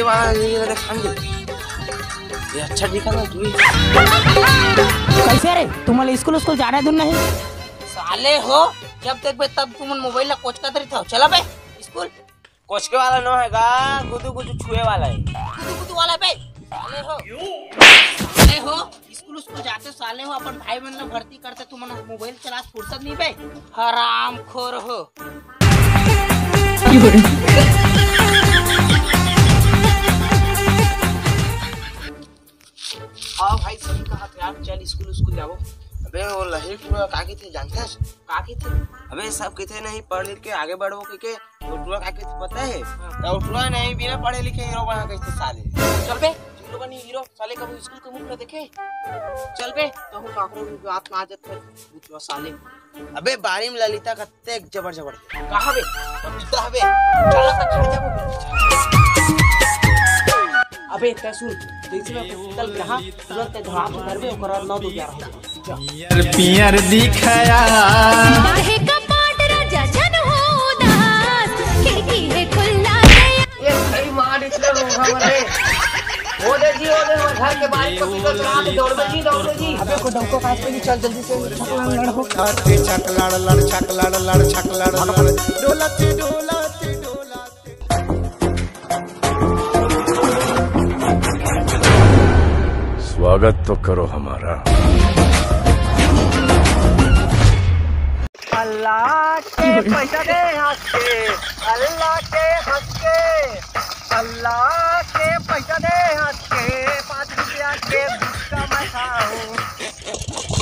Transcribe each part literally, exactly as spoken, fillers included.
ये वाला, ये वाला देख, हम ये अच्छा दिखा ना तू ही। कैसे रे, तुम्हारे स्कूल, स्कूल जाने दूं नहीं? साले हो, जब देखबे तब तुमन मोबाइल ला कोचकत रहिथव। चला बे स्कूल। कोचके वाला नो हे गा, गुदू गुदू छुए वाला हे। गुदू गुदू वाला बे। साले हो, साले हो, स्कूल, स्कूल जाते साले हो, अपन भाई बहन ला भर्ती करते, तुमन मोबाइल चला फुर्सत नहीं बे। हरामखोर हो। हाँ भाई, सही कहा थे यार, चल स्कूल, स्कूल जाओ। अबे वो लहिर टुरा का कहिथे जानथस? का कहिथे? अबे सब कहिथे नहीं, पढ़ लिख के आगे बढ़बो कहिके। वो टुरा का कहिथे पता हे? हाँ। तो वो टुरा नहीं, बिना पढ़े लिखे हीरो बना कहिथे साले। चल बे, हीरो बनी हीरो, साले कभी स्कूल के मुंह में देखे? चल बे, तो हम काकरो भी बात ना आजत कर, बुचवा साले। अबे बारी में ललिता कत्ते जबर जबर। कहाँ बे? पपीता हबे। चला त खा जाबो। अबे तै सुन, जैसे मैं कुछ निकल के रहा, तुरंत तै धड़ाम से करबे, ओकर बाद नौ दो ग्यारह हो जाए। पियर पियर दिखया। बाहे का पाट राजा जन हो उदास, खिड़की है खुला दया। ये भाई मार इतने लोग हमारे। ओ दे जी, ओ दे, हमर घर के बाहर पपीता चढ़ा के दौड़ दे जी, दौड़ दे जी। अबे को डंको काट के नहीं, चल जल्दी से छकलान लड़ हो। छक लड़ लड़, छक लड़ लड़, छक लड़ लड़। डोलत डोलत डोलत। स्वागत तो करो हमारा। अल्लाह के पैसा दे हंस के, अल्लाह के हंस के, अल्लाह के पैसा दे हंस के, पाँच रुपया के गुटखा मैं खाऊं।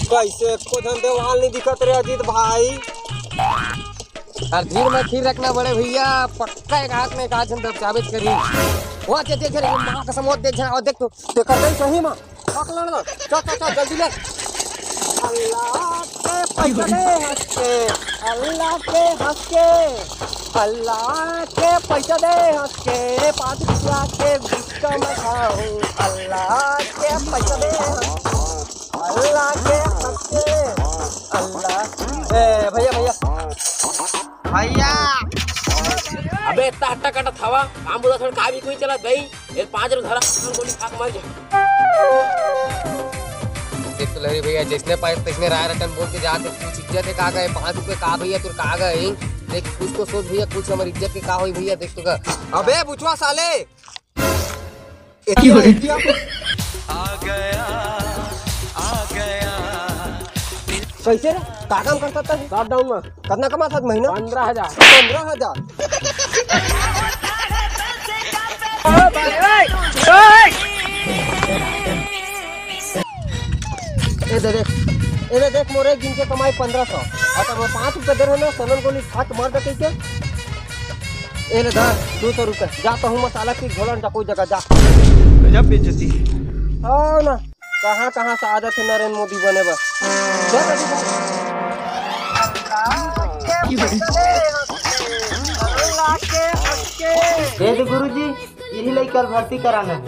कैसे एको झन देवाल नहीं दिखत रे अजीत भाई? अरे धीर में खीर रखना बड़े भैया, पक्का एक हाथ में एक आध झन दबचाबेच करी। वो दे, दे, दे, माँ कसम, वो देख झन, और देख तो। तेकर नहीं सही माँ। पकड़ लो, चल, चल, चल, जल्दी ले। अल्लाह के पैसा दे हंस के, अल्लाह के हंस के, अल्लाह के पैसा दे हंस के, पाँच रुपया के गुटखा मैं खाऊं। अल्लाह के पैसा दे हंस के, अल्लाह के हंस के, अल्लाह। ए, भैया, भैया। भैया। अबे इतना हट्टा कट्टा थावा, काम बुला छोड़, काम ही कोई चला दई। ये पाँच रुपये धरा, गोली खा के मर गया। देख तो लहरी भैया, जैसने पाए तैसने राय रतन बोल के जाते, कुछ इज्जत है का गए, पाँच रुपये का भैया, तोर का गए, देख कुछ तो सोच भैया, कुछ हमारी इज्जत के का होई भैया, देख तो का। अबे बुचवा साले। आ गया, आ गया। कैसे रे? का काम करता था? लॉकडाउन में। कितना कमाता था महीना? पंद्रह हजार। पंद्रह हजार। ए दे देख, ए दे देख, मोर एक दिन के कमाई पंद्रह सौ। अउ तब वो पाँच रुपये दे रहे ना, सनन गोली खा के मर जाते क्या? ए ले धर, दो सौ रुपये। जा तो हूँ मसाला पीस घोलन जा कोई जगह जा। गजब बेइज्जती है। आओ ना, कहाँ कहाँ से आ जाते नरेंद्र मोदी बने बस। जा जल्दी जा। दे दे गुरुजी, यही लइका भर्ती कराना है।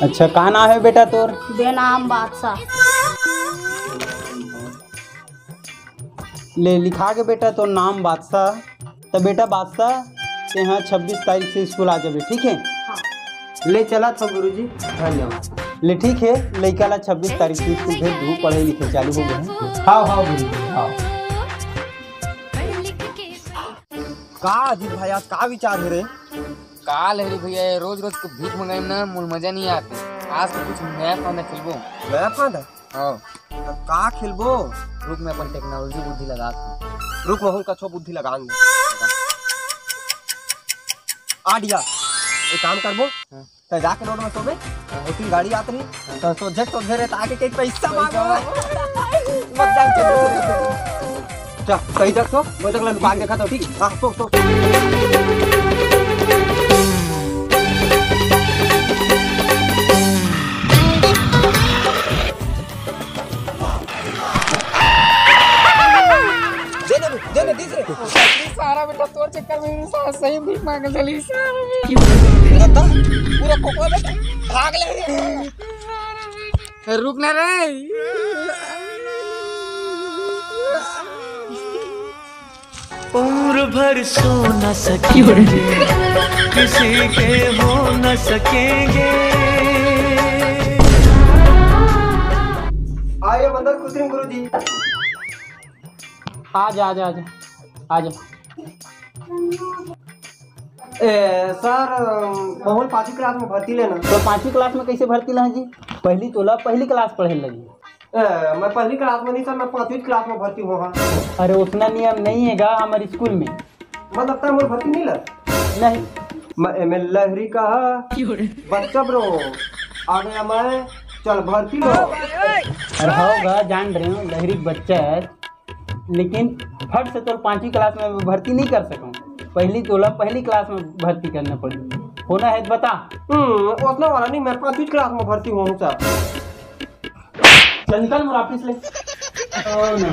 अच्छा, का नाम है बेटा तोर? बेनाम बादशाह। ले लिखा के बेटा तोर नाम बादशाह। तो बेटा बादशाह, तेहा छब्बीस तारीख से स्कूल आ जाबे, ठीक है? ले चला था गुरुजी, धन्यवाद। ले ठीक है, लइका ला छब्बीस तारीख से स्कूल भेज दू, पढ़ाई लिखाई चालू हो गए। हाँ हाँ गुरुजी, हाँ। का अजीत भाई, आज का विचार है रे? का ले रे भैया, ये रोज रोज के भीख मंगाई ना, मोल मजा नहीं आते। आज तो कुछ नया फांदा खेलबो। नया फांदा? हाँ। तो का खेलबो? रुक, मैं अपन टेक्नोलॉजी बुद्धि लगा के। रुक, महू कछो बुद्धि लगा। आइडिया। एक काम करबो। हाँ। तो जाके रोड में सोबे, होती गाड़ी आत रही, तो सोझे सोझे रे, ताके के पैसा मांगो। मत जान के। चल, सही तक सो, मैं तक लुका के देखा तो ठीक। हाँ, सो, सो। दे दे, दे दे, दे दे। सारा बेटा तोर चक्कर में सारा सही भीख मांगे चली सारा। पूरा कोको बेटा भाग ले। रुक ना रे। उम्र भर सो न सकेंगे, किसी के हो न सकेंगे। आइए मंदल कुसुम गुरु जी। आ जा, आ जा, आ जा, आ जा। ए, सर, मोला पांचवी क्लास में भर्ती लेना। तो पांचवी क्लास में कैसे भर्ती लेना जी? पहली तोला पहली क्लास पढ़े लगी। ए, मैं पहली क्लास में नहीं सर, मैं पांचवी क्लास में भर्ती हुआ। अरे, उतना नियम नहीं है गा हमारे स्कूल में। मतलब, तय मोर भर्ती नहीं लग? नहीं। मैं एम एल लहरी का बच्चा ब्रो, आ गया मैं, चल भर्ती लो। अरे होगा, जान रहे हो, लहरी बच्चा है, लेकिन फट से तो पांचवी क्लास में भर्ती नहीं कर सकूं। पहली तोला पहली क्लास में भर्ती करना पड़ी। होना है तो बता। हम्म, उतना वाला नहीं, मैं पांचवी क्लास में भर्ती हुआ हूँ सर। चल निकल मोर ऑफिस ले। और ना,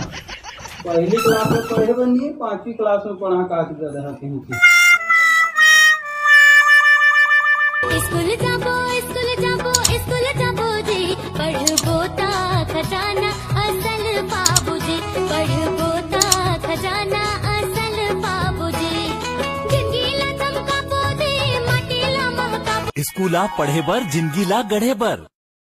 पहली क्लास में पढ़े बर नहीं, पांचवी क्लास में पढ़ा का के गधा कहीं के। स्कूल जाबो, स्कूल जाबो, स्कूल जाबो जी, पढ़बो ता खजाना असल पाबो जी, पढ़बो ता खजाना असल पाबो जी। जिंदगी ला चमकाबो जी, माटी ला महकाबो। स्कूल आ पढ़े बर, जिंदगी ला गढ़े बर।